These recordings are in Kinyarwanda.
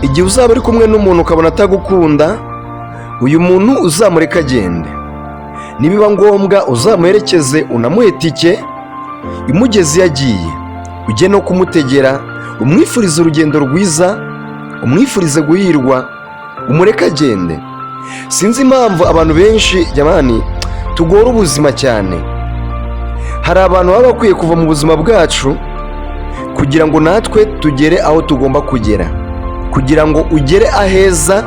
Igihe uzaba uri kumwe n'umuntu ukabona atagukunda, uyu muntu uzamureke agende. Nibiba ngombwa uzamuherekeze, unamuhe tike imugeze iyo agiye, ujye no kumutegera, umwifurize urugendo rwiza, umwifurize guhirwa, umureke agende. Sinzi impamvu abantu benshi, jamani, tugora ubuzima cyane. Hari abantu baba bakwiye kuva mu buzima bwacu kugira ngo natwe tugere aho tugomba kugera. Kugira ngo ugere aheza,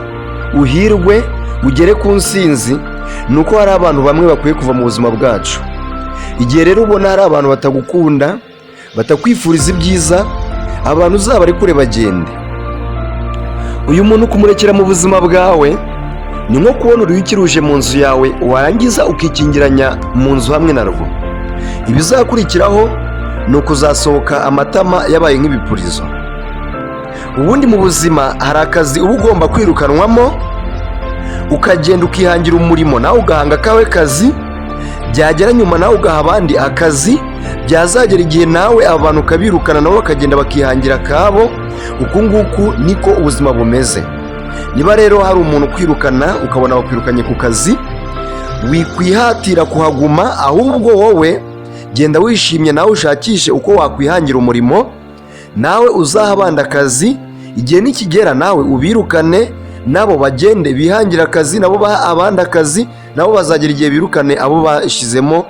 uhirwe, ugere ku nsinzi, ni uko hari abantu bamwe bakwiye kuva mu buzima bwacu. Igihe rero ubona hari abantu batagukunda, batakwifuriza ibyiza, abantu uzabarekure bagende. Uyu muntu kumurekera mu buzima bwawe ni nko kubona uruyuki ruje mu nzu yawe, warangiza ukikingiranya mu nzu hamwe narwo. Ibizakurikiraho ni ukuzasohoka amatama yabaye nk'ibipurizo. Ubundi mu buzima hari akazi uba ugomba kwirukanwamo, ukagenda ukihangira umurimo, nawe ugahanga akawe kazi. Byagera nyuma nawe ugaha abandi akazi, byazagera igihe nawe aba bantu ukabirukana, nabo bakagenda bakihangira akabo. Uku nguku niko ubuzima bumeze. Niba rero hari umuntu ukwirukana, ukabona bakwirukanye ku kazi, wikwihatira kuhaguma, ahubwo wowe genda wishimye, nawe ushakishe uko wakwihangira umurimo, nawe uzaha abandi akazi. Igihe nikigera nawe ubirukane, nabo bagende bihangira akazi, nabo baha abandi akazi, nabo bazagera igihe birukane abo bashyizemo.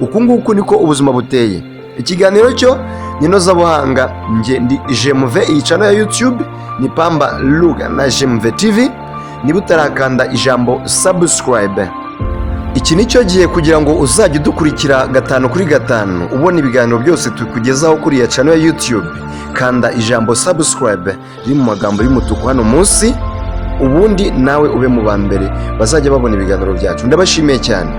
Uku nguku niko ubuzima buteye. Ikiganiro cyo ni Inozabuhanga, njye ndi Jemuve. Iyi channel ya YouTube ni Pamba Luga na Jemuve TV. Niba utarakanda ijambo subscribe, iki ni cyo gihe kugira ngo uzajye udukurikira gatanu kuri gatanu, ubona ibiganiro byose tukugezaho kuri iya channel ya YouTube. Kanda ijambo subscribe riri mu magambo y'umutuku hano munsi, ubundi nawe ube mu ba mbere bazajya babona ibiganiro byacu. Ndabashimiye cyane.